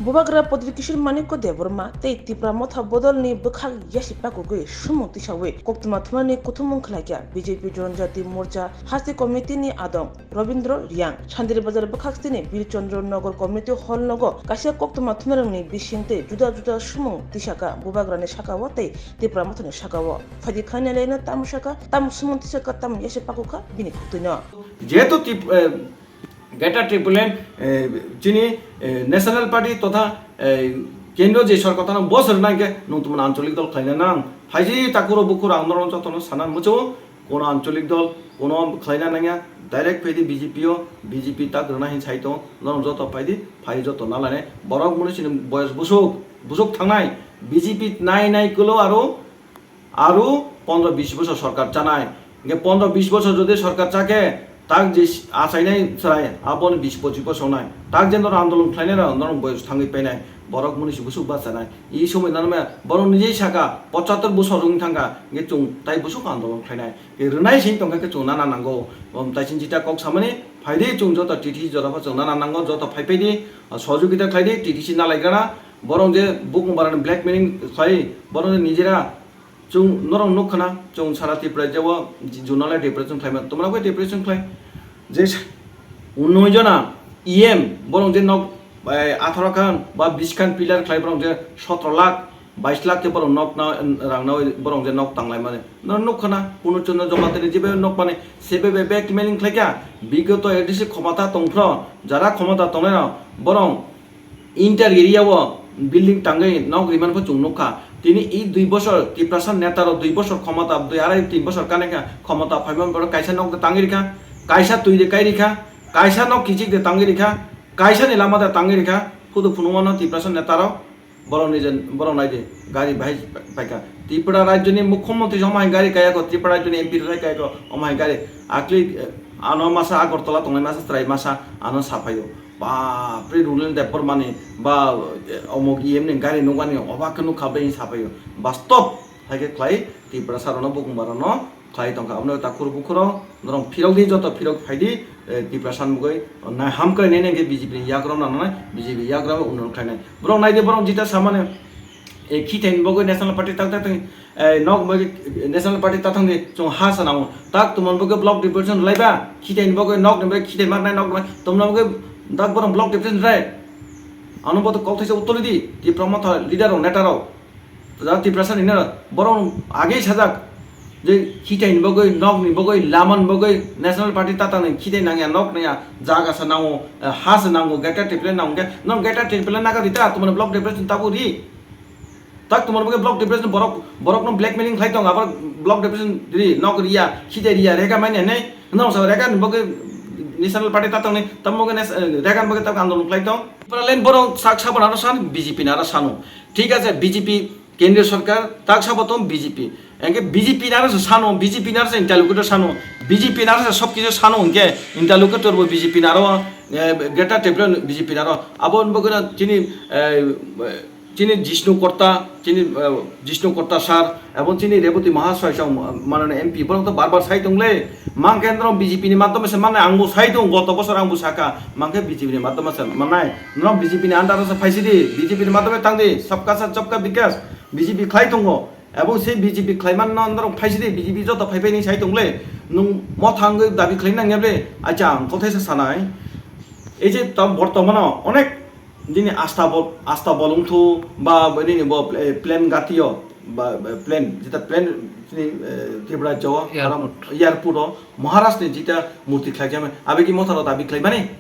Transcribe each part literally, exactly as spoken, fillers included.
Bubagra Padri Kishore Manikya Debbarma tei Tipra Motha Bodolni bwkhak yasi pakugwi sumung tisawi koktwma thumnani kuthumung khlaikha B J P Jonojati Morcha Hasti Committee ni adong Robindra Riang. Sandir Bazar bwkhak sini Bir Chandra Nagar Community Hall nogo kaisa koktwma thumnarokni bising tei juda juda sumung tisakha Bubagrani sakao tei Tipra Mothani sakao. Phaidi khlainai laino tamo sakha, tamo sumung tisakha, tamo yasi pakukha bini khuktuino. Jehetu Tip-, eh, Greater Tipraland, eh, chini, eh, National Party totha, eh, kendro je sorkar tano bosor nangkhe nung tongmani ancholik dol khlaina nang. Phaiji takuro bukhuro ang norok jotono sana muchungo, kono ancholik dol, kono khlaina nangya, direct phaidi B J P o, B J P tak rwna hin sai tong, norok joto phaidi, phai joto nalainai. Borok muni sini boyos busuk, busuk thangnai, B J P nai nai kwlo aro Aro pondro bis bosor sorkar chanai. Hingke pondro bis bosor jodi sorkar chakhe, tak je achainai chwrai, aboni bis pochis bosor nai. Tak je norok andolon khlainai rok, norok boyos thangwi painai. Borok muni si busuk bachanai. I somoi nang maya, borok nijei saka, pochattor bosor wng thangkha, hingke chwng tai busuk andolon khlainai. Ke rwnai sing tongkha khe chwng nana nango. Om tai sing jita kok samani, phaidi chwng joto T T C jora pha chwng nana nango, joto phai phaidi, ah, sohojogita khlaidi, T T C nalaigrana. Borok je bukung barani blackmailing khlai, borok je nijera Chwng norok nuk khna, chwng sara Tripura jebo zonal depression khlaima, tomra bai depression khlai. Je sa-, noi jona E M, borok je nok, eh, atharo khan ba bish khan pillar khlai, borok je sotro lakh, bais lakh khe borok nok na, rang na, borok je nok tanglai mani. Norok nuk khna, Purno Chandra Jamatari jebe nok mani, sebe be blackmailing khlai kha, bigoto A D C khomota tongphro, jara khomota tongnai rok, borok Inter area o building tangwi nok rimani pho chwng nukha. Tini i dui bosor Tiprasa neta rok dui bosor khomota, dui arai tin bosor kanai kha khomota phaimani borok kaisa nok de tangwi rikha, kaisa twi de kai rikha, kaisa nok kichik de tangwi rikha, kaisa ni lama de tangwi rikha, phudu phunukmano Tiprasa neta rok borok ni je borok nai de gari bahai paikha. Tripura rajyo ni mukhyamantri omo hai gari kaya kho, Tripura rajyo ni M P rok hai kaya kho omo hai gari. Akli, eh, ano masa Agartala tongnai masa chwrai masa ano saphaio. Bapre, Rulendra Debbarmani ba, eh, omok E M ni gari nukmani obak khe nukha bai sapaio. Bastob hai khe khlai Tiprasa rokno bukung barokno khlai tongkha. Aboni takhur bukhuro norok phirok di, joto phirok phai di, eh, Tiprasa ni bagwi nai ham khlai nai nai khe B J P ni yagra nangnai, B J P yagra unnon khlai nai. Borok nai di, borok jita samani, eh, khithai ni bagwi National Party tak tak tong, eh, nok bagwi National Party tak thang di, chwng ha sana o. Tak tumon bagwi block depression lai ba, khithai ni bagwi nok ni bagwi khithai mar nai nok ni bagwi, tumon bagwi tak borok block depression rai. Ano boto kok thaisa uttor di, Tipra Motha leader rok, neta rok. Jara Tiprasa ni na borok age sajak je khitai ni bagwi, nok ni bagwi, lama ni bagwi, National Party tata ni khitai nangya, nok nangya, jaga sa nango, eh, ha sa nango, Greater Tipraland nango khe, nok Greater Tipraland naga rita, tumani block depression tabu ri. Tak tumani bagwi block depression borok, borok no blackmailing khlai tong, abar block depression ri, nok riya, khitai riya, rega manya nei, nok sa rega ni bagwi National Party tata ni, tamo bagwi nas-, eh, rega ni bagwi tak andolon khlai tong. Tipraland borok sak sabon aro san, B J P ni aro sano. Thik ache, B J P kendriya sarkar, tak sabo tong B J P. Engke B J P naro se sano, B J P naro se interlocutor sano, B J P naro se sob kisu sano, engke interlocutor bo B J P naro, eh, Greater Tipraland B J P naro. Abo ni bagwi no chini, eh, chini Jishnu Korta, chini, eh, Jishnu Korta sir, ebong chini Reboti Mahaswai song, manani M P, borok to bar bar sai tong le. Mang khe norok B J P ni madhyome se mannai, ang bo sai tongo, goto bosor ang bo saka, mang khe B J P ni madhyome se mannai. Norok B J P ni under o se phaisi di, B J P ni madhyome tang di, sabka saath sabka vikas, B J P khlai tongo. Ebong se B J P khlai manno norok phaisi di, B J P joto phai phai ni sai tong le. Nwng motha wngwi dabi khlai nang ya ble, acha ang kothai se sanai. Ei je ta bortomano onek Nini asta bo, asta bolong thu ba nini bo, eh, plane gatio ba, ba plane, jeta plane chini, eh, Tripura rajyo o, Airport. Airport o Maharaj ni jeta murti khlai jame, abe ki Motha rok dabi khlai mani?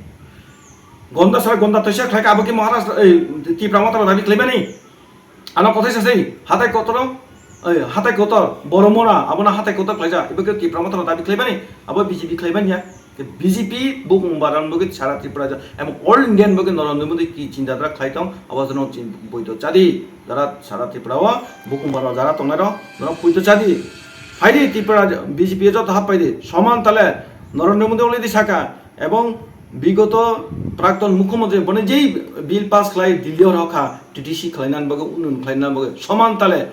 Gonda sara gonda toisa khlai ka, abe ki Maharaj, eh, Tipra Motha rok dabi khlai mani? Ano kothai sasai, hatai kotoro, eh, hatai kotor, Boromora, abono hatai kotor khlaijak, ibo khe Tipra Motha rok dabi khlai mani, abo B J P khlai manya. Ke B J P bukung baran bagwi sara Tripura ja, emon all Indian bagwi Narendra Modi ki chinta dhara khlai tong, abo jono chin-, poito chadi, jara sara Tripura o bukung baran jara tongnai rok, jono poito chadi. Phaidi Tripura B J P joto hap phaidi, soman tale Narendra Modi already saka, ebong bigoto prakton mukhyamantri boni jei bill pass khlai Delhi o rokha, T T C khlainan bagwi, unun khlainan bagwi, soman tale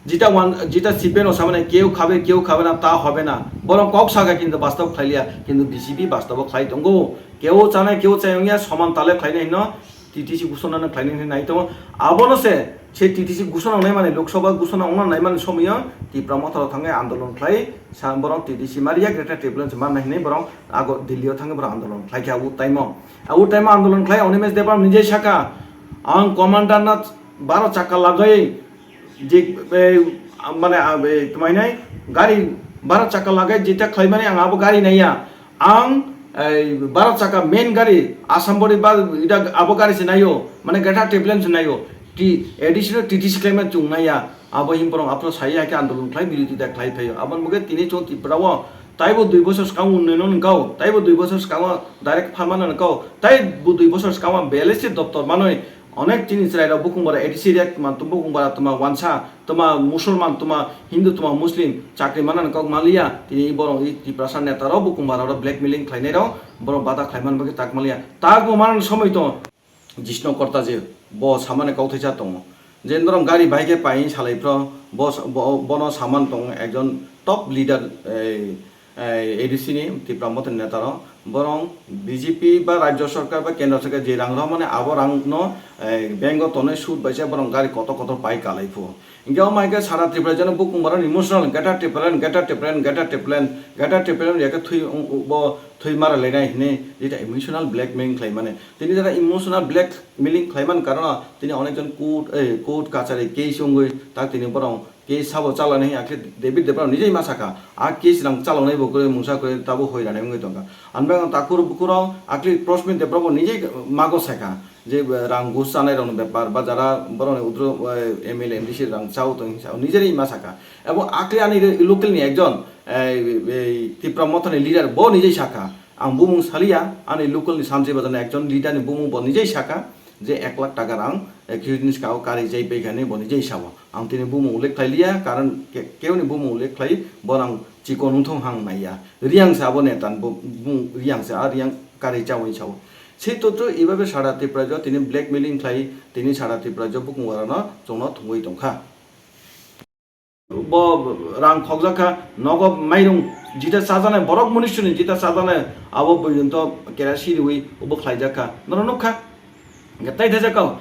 Jita wan, jita C P M no samani keu khabe, keu khabe na, ta hobe na. Borok kok saka kintu bastob khlailiya, kintu B J P bastobo khlai tongo. Keu chanai, keu chai wngya, soman tale khlainai hino. T T C gusona no khlainai hinwi nai tongo. Abono se, se T T C gusona wngnai mani, Lok Sabha gusona wngna nai mani somoyo Tipra Motha rok thangwi andolon khlai, sa borok T T C mariya, Greater Tipraland se manna hinwi borok ago Delhi o thangwi borok andolon khlai kha o time o. A o time o andolon khlai Animesh Debbarma nijai saka, ang commander no baro chakka lagwi je, e, mane, a, e, tamainai gari baro chakka lagwi jeta khlaimani ang abo gari naiya. Ang, ei, baro chakka main gari, Assam body ba ida abo gari se naio, mane Greater Tipraland se naio. Ti, A D C no T T C khlaima chung naiya. Abo him borok aphro sai ya khe andolon khlai, birodita khlai phaio. Aboni bagwi tini chwng Tripura o taibo dui bosor swkango unnoyon wngkha, taibo dui bosor swkango direct pharmana wngkha, taibo dui bosor swkango B L S C doptor manwi onek chini chwrairok bukung bara A D C rek tuma, bukung bara tuma wansa, tuma Musulman, tuma Hindu, tuma Muslim chakri manani kok manliya, tini borok i Tiprasa neta rok bukung bara rok blackmailing khlainai rok, borok bada khlaiman bagwi tak manliya. Tak bo manani somoi tongo. Jisno Korta je bo samani kok thaisa tongo. Je norok gari bai khe pai salai phro, bo, bo, bono saman tongo ekjon top leader, ei, ei, A D C ni Tipra Motha ni neta rok, borok B J P ba Rajya Sarkar ba Kendra Sarkar je rang rwmani abo rang no, ei, bank o tonwi sud bai se borok gari kotor kotor pai kalai phu. Hinkhe omo hai khe sara Tripura jano bukung borok emotional, Greater Tipraland, Greater Tipraland, Greater Tipraland, Greater Tipraland ya khe thwi, bo thwi mara lainai hinwi jeta emotional blackmail khlai mani. Tini jeta emotional blackmailing khlai mani karon tini onek jon court, eh, court kachari case wngwi tak tini borok case sabo chalani hiya khe David Debbarma nijai ma saka, a case rang chalonai bo kwrwi mungsa kwrwi tabo hoi rani wngwi tongkha. Ani bagwi takhuk bukhuk rok akli Prashmit Debbarma bo nijai mago saka je, eh, rang gus chanai rokni bepar ba jara borokni udro, eh, M L A M D C rang chao tong nijai ma saka. Ebo akli ani local ni ekjon, eh, eh, Tipra Motha ni leader bo nijai saka. Ang bumung saliya, ani local ni Sanchi Bazar ni ekjon leader ni bumung bo nijai saka je ek lakh taka rang, eh, accused ni saka o kari jai pai kha hinwi bo nijai sao. Ang tini bumung ullekh khlai liya, karon ke-, keo ni bumung ullekh khlai bo rang chikon wngthong hang naiya. Riang se abo neta ni bo-, bumung riang se, a riang kari chawi sao. Se totro ibabe sara Tripura jo tini blackmailing khlai, tini sara Tripura jo bukung warano chwngno thungwi tongkha. Bo rang khokjak kha, nogo mairung jita chajaknai, borok munisuni jita chajaknai, abo porjonto kerasi riwi obo khlaijak kha. Norok nukha, hwnkhe tai thajak kha,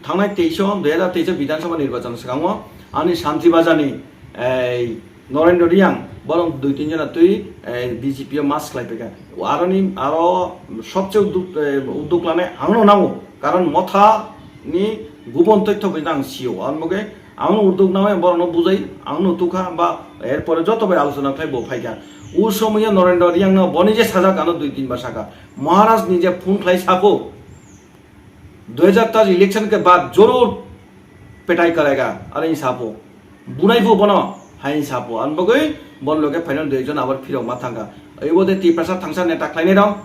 thangnai teis o, dui hazar teis o Bidhan Sabha nirbachan swkango ani Sanchi Bazar ni, ei, Norendra Reang, borok dui tin jona twi, ei, B J P o mas khlai paikha. Aroni, aro sobse udduk, ei, udduk lanai angno nango, karon Motha ni gubon toitho bai ang sio, aro bagwi ang udduk nangmani borokno bujai, ang no tukha ba er pore joto bai alochona khlai bo phaikha. O somoyo Norendra Reang no boni je sajak ano dui tin bar saka, Maharaj ni je phone khlai sabo, "दो हज़ार तेईस election ke baad zarur pitai karega," are sapo. Bunai phu bono hai sapo. An bagwi bon loge phaino dui jon abar phirok ma thangkha. Ibo de Tiprasa thangsa neta khlainai rok.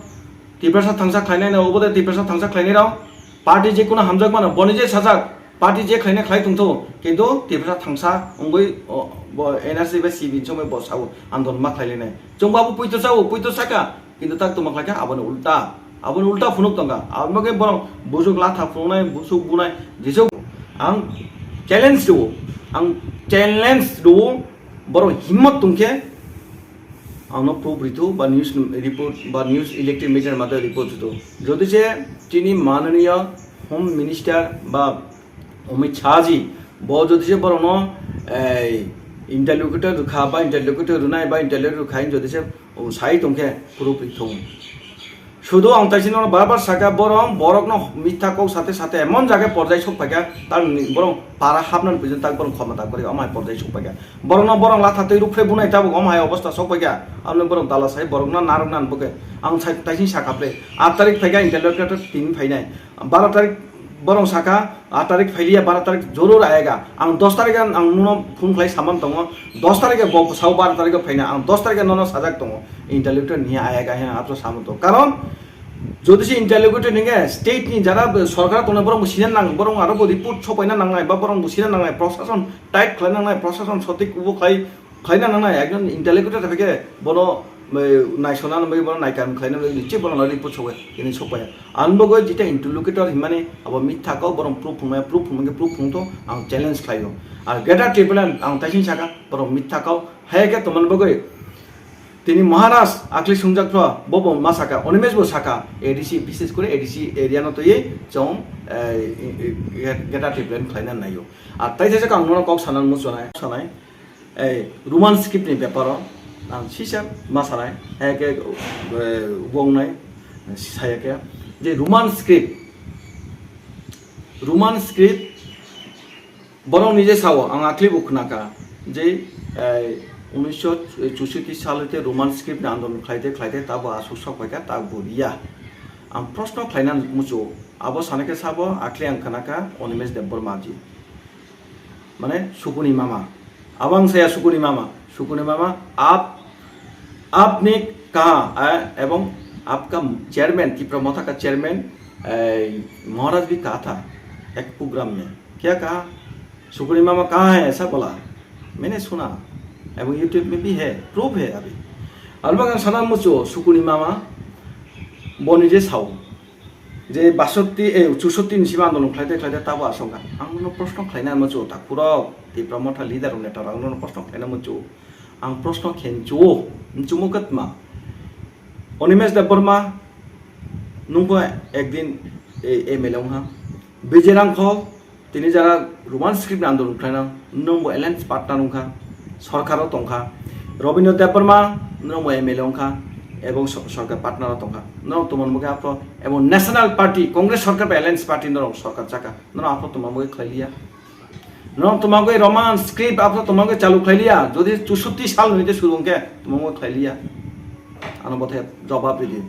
Tiprasa thangsa khlainai no, ibo de Tiprasa thangsa khlainai rok. Party je kuno hamjak mano, boni je sajak, party je khlainai khlai tongtho. Kintu Tiprasa thangsa wngwi, o, bo N R C bai C B ni somoi bo sao andolon ma khlailainai. Chwng bo abo puito sao, puito saka. Kintu tak tongma khlaikha aboni ulta, aboni ulta phunuk tongkha. Aboni bagwi borok busuk latha phunuknai, busuk bunai, jesuk ang challenge rwo, ang challenge rwo, borok himmat tongkhe angno proof rito ba news report ba news electronic media mate report rito. Jodi se chini mananiya Home Minister ba Amit Shah ji, bo jodi se borokno, ei, interlocutor rwkha ba interlocutor rwnai ba interlocutor rwkha, jodi se sai tongkhe proof rithung. Sudu ang taisino bar bar saka, borok, borokno mitha kok sate sate emon jaga porjai sok paikha, tak ni borok para hapnani pujin tak borok khorma tak kori, omo hai porjai sok paikha. Borokno borok latha twi rukphle bunai tabuk omo hai obostha sok paikha. Aboni borok dala sai borokno narwknani bwkhe ang sai taising saka ple. Aat tarik phaikha interlocutor tini phainai. Baro tarik borok saka, aat tarik phailiya, baro tarik joror ayega. Ang dos tarik ang nono phone khlai saman tongo. Dos tarik bo sao baro tarik phaina, ang dos tarik nono sajak tongo. Interlocutor ni ayega hena apso saman tongo. Karon jodi se interlocutor ninge state ni jara sorkar tongnai borok bo sina nang, borok aro bo report sopaina nangnai ba borok bo sina nangnai, prosason tight khlai nangnai, prosason sotik ubo khlai khlaina nangnai, ekjon interlocutor hai khe bono, eh, naisona nang bagwi, bono naikar khlaina bagwi, niche bono report sokya, tini sokpaya. Ang bagwi jeta interlocutor hinmani abo mitha kok, borok proof phunukmaya, proof phunukmani proof phunukthung, ang challenge khlaio. Ar Greater Tipraland ang taising saka, borok mitha kok, hai khe tongmani bagwi Tini Maharaj akli sungjakpro, bobo ma saka, Animesh bo saka, A D C, bises kore A D C area no twi chong, eh, eh, eh, Greater Tipraland khlaina naio. Ar tai thajak ang nono kok sanang muchunai, sanai, eh, Roman script ni beparo ang sisa ma sanai, hai ke, eh, wongnai, saya ke, je Roman script, Roman script, Borok nije sao, ang akli bo khnaka je, eh, unisho chusoti sal hoite Roman script ni andolon khlaite khlaite tabo aswk sok phaikha, tabo riya. Ang proshno khlaina muchungo, abo sanakhe sabo, akli ang khnaka Animesh Debbarma ji. Mane Sukuni mama. Abo ang saya Sukuni mama. Sukuni mama, aap, aapne kaha, eh, ebong aapka chairman, Tipra Motha ka chairman, eh, Maharaj bhi kaha tha ek program mein. Kya kaha? Sukuni mama kaha hai aisa bola? Maine suna. Ebong YouTube mein bhi hai, proof hai abhi. Abo ang sana muchungo, Sukuni mama, bo nije sao. Je basotti, eh, chusoti ni sima andolon khlaite khlaite tabo aswk kha. Ang bono proshno khlaina muchungo, takhurok, Tipra Motha leader rok, neta rok, ang bono proshno khlaina muchungo. Ang proshno khe muchungo, muchungo kwtma. Animesh Debbarma, nwng bo ekdin, eh, M L A wngkha. Bijay Rangkhol, tini jara Roman script ni andolon khlaina, nwng bo alliance partner wngkha, sorkaro tongkha. Rabindra Debbarma, nwng bo M L A wngkha, ebong so-, sorkar partner o tongkha. Norok tongmani bagwi aphro, ebong National Party, Congress sorkar bai alliance party norok sorkar chakha. Norok aphro tongmani bagwi khlai liya. Norok tongmani bagwi Roman script aphro tongmani bagwi chalu khlai liya. Jodi chusoti sal ni je suru hwnkhe tongmani bagwi khlai liya. Ano bothe jawab ridi.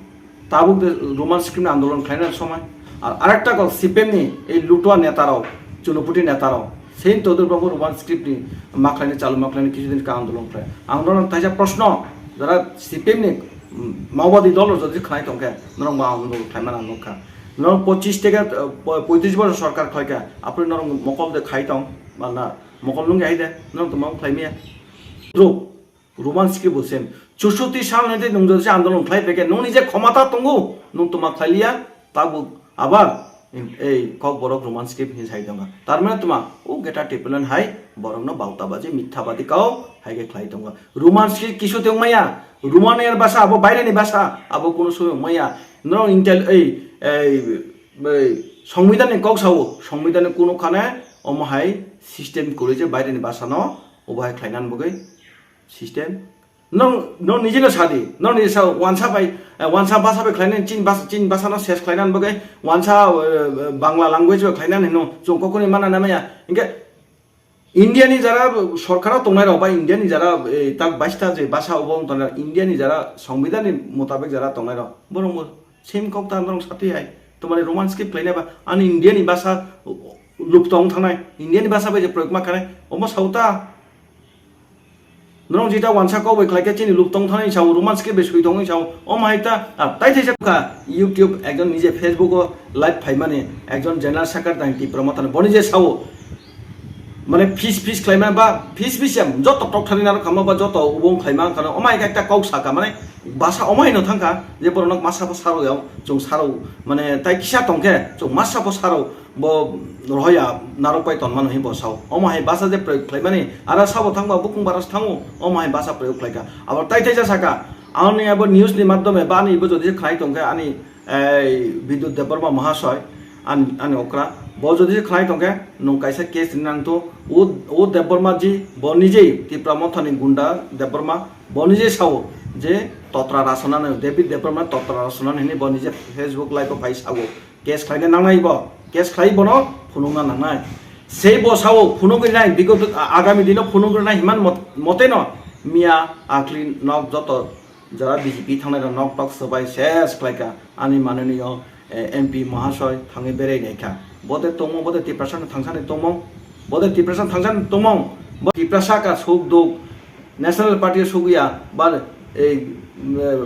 Tabuk de Roman script ni andolon khlaina somoi. Ar arekta kok C P M ni ei lutua neta rok, chunuputi neta rok, Saint Todur babu Roman script ni ma khlaina chalu ma khlaina kisu din ka andolon khlai. Ang norok taisa proshno, jara C P M ni, mm, Maobaadi dol rok jodi khlai tongkhe, norok ma andolon khlaimani ang nukha. Norok pochis teke, eh, po-, poitris bosor sorkar khlaikha, aphuru norok mokol de khai tong, mala mokol nungya hai de, norok tongma khlai maya. True. Roman script bo same. Chusoti sal ni tei nwng jodi se andolon khlai phaikhe, nwng ni je khomata tongo, nwng tongma khlai liya, tabuk abar ei Kokborok Roman script hinwi sai tongkha. Tar mane tongma, o Greater Tipraland hai borokno bauta baji, mitha badi kau hai khe khlai tongkha. Roman script kisu tong maya, Roman er basa, abo baire ni basa, abo kuno somoi maya. Norok intel-, ei, ei, ei, Songbidan ni kok sao, Songbidan ni kuno khane omo hai system kwrwi je baire ni basa no obo hai khlai nani bagwi. System. Nong, nong nije no sadi, nong nije sa wansa bai, eh, wansa basa bai khlainani, chin bas-, chin basa no ses khlainani bagwi, wansa, eh, Bangla language bai khlainani no, chwng kokoni mana na maya. Hinkhe India ni jara sorkar o tongnai rok ba India ni jara, eh, tak baista je basa obo wng tongnai, India ni jara Songbidan ni motabek jara tongnai rok, borok bo same kok ta norok satwi hai. Tomani Roman script khlainai ba, ani India ni basa luptong thangnai, India ni basa bai je proyog ma khanai, omo sao ta. Norok jeta wansa kok bai khlai khe chini luptong thani sao, Roman script bai soi tongwi sao, omo hai ta, ah, tai thaisa kha YouTube ekjon nije Facebook o live phaimani ekjon general secretary Tipra Motha ni boni je sao, mane fis fis khlaima ba fis fis ya joto tok thani narok khama ba joto ubong khlaima khana, omo hai ekta kok saka mane basa omo hai no thangkha je borok nok masa bo saro ya, chwng saro mane tai kisa tongkhe chwng masa bo saro. Bo rohoya narok pai tonmano hinwi bo sao. Omo hai basa je proyog khlaimani, aro sabo thangba bukhung baras thango, omo hai basa proyog khlaikha. Abo tai thaisa saka, ani abo news ni madhyome ba ani ibo jodi se khnai tongkhe ani, ei, Bidyut Debbarma Mahasoy, an-, ani okra, bo jodi se khnai tongkhe, nwng kaisa case rinang to, o, o Debbarma ji, bo nijei Tipra Motha ni gunda Debbarma, bo nijei sao je Totra Rasonani, David Debbarma Totra Rasonani hinwi bo nije Facebook live o phai sao. Case khlaina nangnai bo, case khlai bono phunukna nangnai. Sei bo sao phunugwi nai, bigoto a-, agami dino phunugwi nai himan mot-, moteno miya akli nok joto jara B J P thangnai rok nok tok swbai ses khlaika ani mananiyo, eh, M P Mahasoy thangwi berai naikha. Bote tongmo, bote Tiprasa no thangsani tongmo, bote Tiprasa thangsani tongmo, bo Tiprasa ka suk duk, National Party o sugya, ba, ei, eh,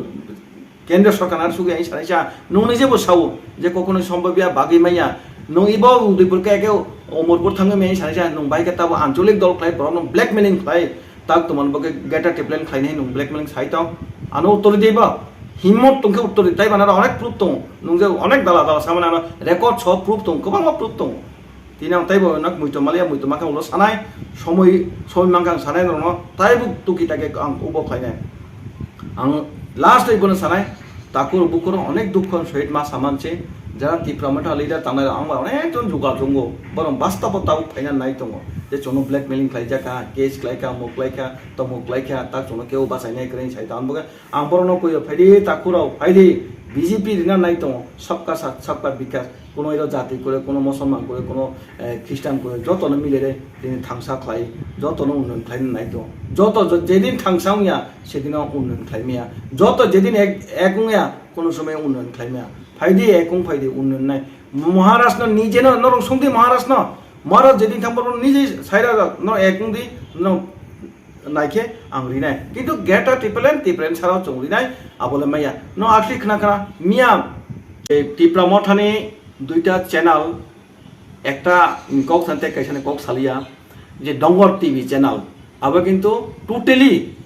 Kendra Sorkar ar sugya, sanaisa, nwng ni jebo sao, je kokno sombobya, bagwi manya, nwng ibo Udaipur ka eke Omorpur thangwi manya, sanaisa, nwng bai khe tabo ancholik dol khlai, borok no blackmailing khlai, tak tongmani bagwi Greater Tipraland khlainai nwng blackmailing sai tong, ano uttor di ba, himmot tongkhe uttor di, tai bana onek proof tong, nwng je onek dala dala samani ano record so proof tong, kwbangma proof tong. Tini ang taibo nak muitu maliya, muitu mankha ulo sanai, somoi, somoi mankha ang sanai norokno, taibo tuki take ang ubo khlainai. Ang last oi bono sanai, takur bukur onek dukho sohit ma saman se, jara Tipra Motha leader tangnai ang ba onek jon jugal jongo, borong bastabo tabuk phaina nai tongo, je chwngno blackmailing khlai jaka, case khlai kha, muk khlai kha, tomuk khlai kha, tak chwngno kebo bachai nai kwrwi sai tang bo khe ang borokno koi o phaidi takurok phaidi B J P rina nai tongo, sabka sat sabka bikas, kuno iro jati kore, kuno musulman kore, kuno eh, Christian kore, jotono milere tini thangsa khlai, jotono unnoyon khlai nai tongo. Joto jo-, jedin thangsa wngya, sedino unnoyon khlai maya. Joto jedin ek, ek wngya, kono somoy unnoyon khlai maya. Phaidi ek wng phaidi unnoyon nai. Maharaj no nije no, norok sungdi Maharaj no. Maharaj jedin thangbo norok nije saira no ek wngdi, no naikhe ang rinai. Kintu Greater Tipraland, Tipraland sarao chwng rinai, abole maya. No asli khna khna, miya, eh, Tipra Mothani duita channel, ekta kok sante kaisa ni kok saliya je Dongor T V channel, abo kintu totally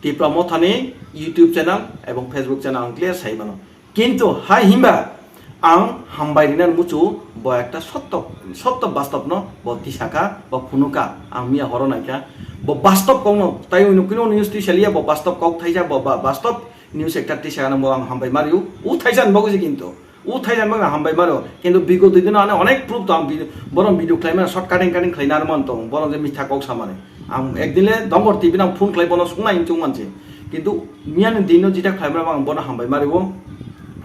Tipra Mothani YouTube channel ebong Facebook channel ang clear sai mano. Kintu hai himba ang hambai rina muchu bo ekta sotto, sotto bastop no bo tisaka, bo phunuka, ang miya horo naikha, bo bastop kok no tai unu kino news tisaliya, bo bastop kok thaisa, bo ba-, bastop news ekta tisaka no bo ang hambai mariu, u thaisa ni bagwi se kintu. U thaijan bagna hambai maro, kintu bigo dui dino ani onek proof tong, bi-, borok video khlai mano, short cutting cutting khlai narwk man tong, borok je mitha kok samani. Ang ekdin le Dongor T V nang phone khlai bono sungna hinwi chong manse. Kintu miyani dino jita khlai mano ang bono hambai mari bo.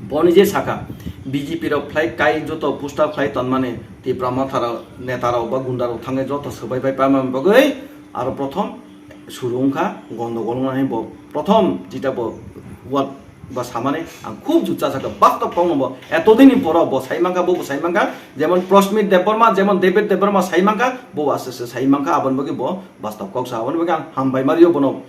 Boni je saka, B J P rok khlai kai joto poster khlai tonmani, Tipra Motha rok, neta rok ba gunda rok thangwi joto swbai bai paimani bagwi aro prothom suru wngkha, gondogol wngnani bo prothom jita bo wal ba samani ang khub jukcha sakha, bastop kok no bo etodini poro bo sai mankha, bo bo sai mankha, jemon Prosmit Debbarma, jemon David Debbarma sai mankha, bo bo aswk se sai mankha, aboni bagwi bo bastop kok sa, aboni bagwi ang hambai mario bono.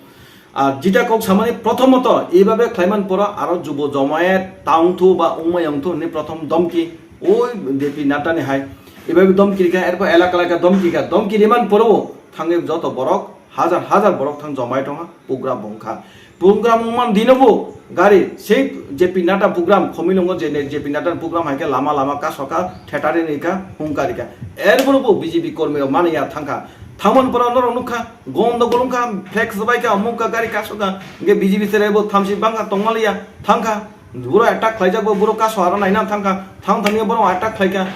Ar jita kok samani prothomoto ebabe khlaiman poro aro jubo jomayet ta wngthu ba wngmaya wngthu hinwi prothom domki oi J P Nadda ni hai ebabe domki rikha, erpor elaka elaka domki rikha, domki riman poro thangwi joto borok hajar hajar borok thang jomai tongha, program bo wngkha. Program wngman dino bo gari sei J P Nadda program, Khumulwngo je J P Nadda program hai khe lama lama kasoka, theater ni rikha, hungka rikha. Erpor bo B J P kormi rok mani ya thangkha. Thangman poro norok nukha, gondogol wngkha, flex bai kha, omuk kha, gari kasoka, hingke B J P serai bo thamsi bangkha tongmaliya thangkha. Buro attack khlaijak bo, buro kaso aro naina thangkha, thang thangya borok attack khlaikha.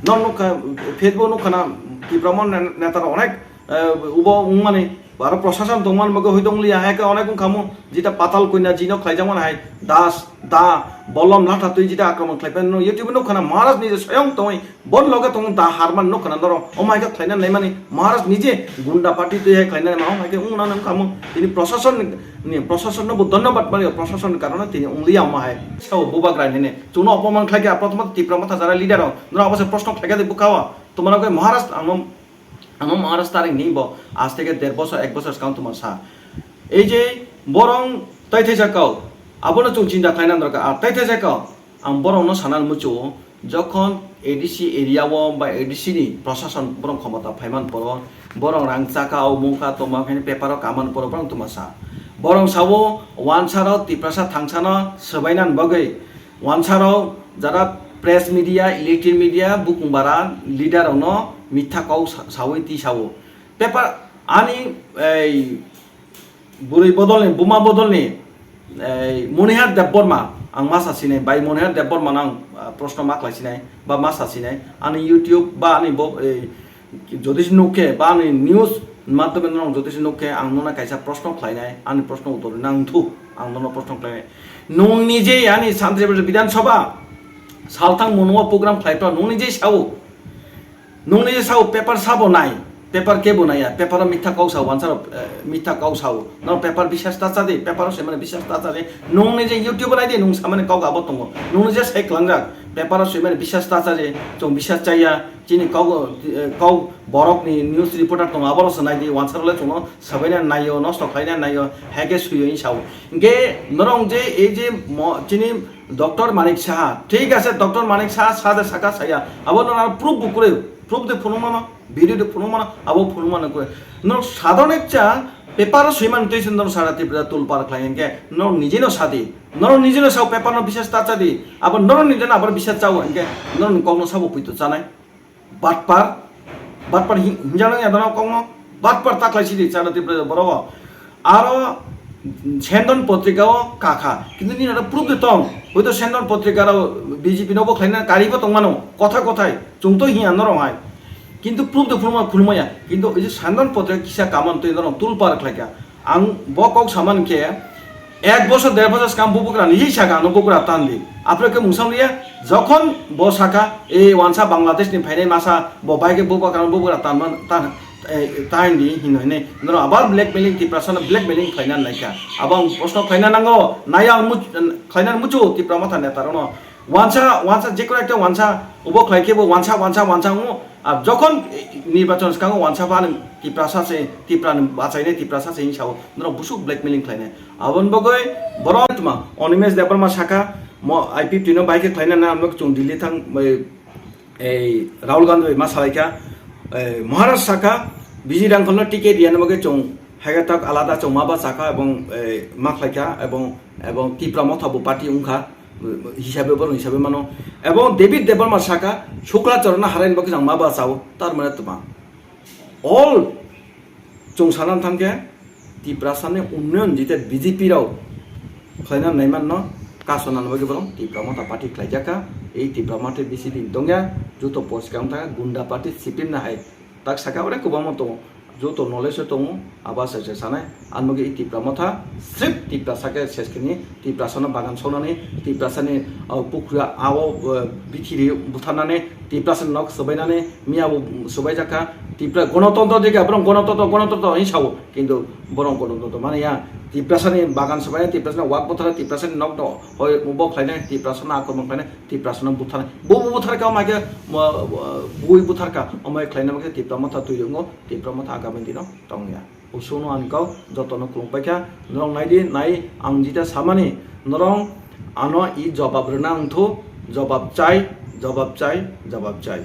Norok nukha, Facebook nukha na, Tipra mon ne-, neta rok onek eh, ubo wngmani, aro prosason tongmani bagwi hoi tongliya, hai khe onek wngkhamu, jita patal koina jino khlaijakmani hai, das, da, bolom, latha twi jita akromon khlaipai, no YouTube nukha na, Maharaj nije soyong tongwi, bon loge tongwi da harman nukha na norok, omo hai khe khlaina naimani, Maharaj nije gunda party twi hai khlaina naimani, omo hai khe wngna wngkhamu, tini prosason ni, prosason no bo dhonyobad mani, prosason ni karone tini wngliya omo hai. Sao bubagra nini, chwngno opoman khlaikha, prothomot Tipra Motha jara leader rok, norok abo se proshno khlaikha de bwkha o, tomorok khe Maharaj ang no Amo Maharaj tarik ni bo aste ke der bosor, ek bosor swkang tongma sa. Ei je borong tai thaisa kau, abono chwng chinta khlaina dorkar. Ar tai thaisa kau, ang borokno sana muchungo, jokhon A D C area o ba A D C ni prosason borong khomota phaiman poro, borong rang chaka o mungka tongma khaini paper o kaman poro borong tongma sa. Borong sao wansaro Tiprasa thangsano swbainani bagwi Wansarok jara press media, electronic media, bukung bara leader rokno mitha kok sa-, sawi twi sao. Paper ani ei bwrwi bodolni, buma bodolni ei Monihar Debbarma ang masa sinai, bai Monihar Debbarma no ang, ah, proshno ma khlai sinai ba masa sinai. Ani YouTube ba ani bo ei Jodi se nuk khe ba ani news madhyome norok jodi se nuk khe ang nono kaisa proshno khlainai, ani proshno uttor rwna ang thuk, ang nono proshno khlainai. Nwng nije ani Santri Bidhan Sabha salthang mono program khlai phano nwng nije sao, nwng nije sao paper sabo nai, paper kebo naiya, paper o mitha kok sao, wansaro, eh, mitha kok sao, norok paper bisas ta cha di, paper o se mane bisas ta cha di, nwng nije YouTube o nai di, nwng samani kok abo tongo, nwng nije sai klangjak, paper o se mane bisas ta cha di, chwng bisas chaya, Chini kok, eh, kok borok ni news reporter tongo, aborok se nai di, wansarok le chwngno sabaina naio, nosto khlaina naio, hai khe suiyo hinwi sao. Hinkhe norok je ei je mo-, chini Doctor Manik Saha, thik ase, Doctor Manik Saha sade saka saya, abo no aro proof bo kwrwi, proof de phunuk mano, video de phunuk mano, abo phunuk mano kwrwi. Norok sadhon ekcha paper o swiman twi se norok sara Tripura tulpar khlai hinkhe norok nije no sadi, norok nije no sao paper no bisas ta cha di, abo norok nije no abar bisas chao hinkhe norok ni kok no sabo puito chanai. Batpar, batpar hi-, hinjano ya dano kokno, batpar ta khlai sidi chana Tripura borok o. Aro Sendon potrika o kakha, kintu nini aro proof de tong, hoito Sendon potrika rao B J P no bo khlaina kari bo tongmano, kotha kothai, chwng to hiya norok hai, kintu proof de phulma phulmaya, kintu oi je Sendon potrika kisa kaman twi norok tulpar khlaika. Ang bo kok saman khe, ek bosor der bosor skang bubugra ni hisa gano bubugra tan di, apre ke mungsam liya, jokhon bo saka e wansa Bangladesh ni phainai masa bo bai ke bubugra bubugra tan man tan Eh, ta hindi hino hini, norok abar blackmailing, Tiprasa no blackmailing khlaina naikha. Abo ang proshno khlaina nango, nai ang much-, khlaina muchu Tipra Motha neta rokno. Wansa, wansa, jekunu ekta wansa, ubo khlai khe bo wansa, wansa, wansa wngo. Ar jokhon, eh, nirbachon swkango wansa ba ni Tiprasa se, Tipra ni bachainai Tiprasa se hinwi sao, norok busuk blackmailing khlainai. Aboni bagwi borok tma, Animesh Debbarma saka, mo I P F T no bai khe khlaina na, ang chwng Delhi thang, eh, ei Rahul Gandhi bai ma salaikha, ei Maharaj saka, B G Rangkhalno ticket riyani bagwi chwng haikhe tak alada chwng ma bachakha ebong, ei, ma khlaikha ebong, ebong Tipra Motha bo party wngkha, hisabe borok hisabe mano. Ebong David Debbarma saka, Shukla Charanno haraini bagwi chwng ma bachao, tar mane twma. All Chwng sana thang khe, Tiprasani unnoyon jete B J P rok khlaina naimanno kasonani bagwi borok Tipra Motha party khlaijakha. Ei Tipra Motha bisi din tongya, joto poskang thangkha, gunda party sipimna hai tak saka, onek kwbangma tongo, joto knowledge o tongo, abo se se sanai. Ang bagwi ei Tipra Motha srip Tiprasa khe ses khe ni, Tiprasano bagan sonani, Tiprasani, o, pukhria ao, o, bithiri butharnani, Tiprasani nok swbainani, miya bo swbaijakha, Tipra gonotontro dikha, borok gonotontro, gonotontro hinwi sao, kintu borok gonotontro mani ya, Tiprasani bagan swbainai, Tiprasani wak buthar, Tiprasani nok no hoi bo khlainai, Tiprasano akromon khlainai, Tiprasano butharnai, bo bo butharkha, omo hai khe, mo, bo, bui butharkha, omo hai khlainai, omo khe Tipra Motha twi wngo, Tipra Motha agami dino tongya. Usuno ani kok jotono khulumpai kha, norok nai di, nai ang jita samani, norok ano i jobab rwna wngthu, jobab chai, jobab chai, jobab chai.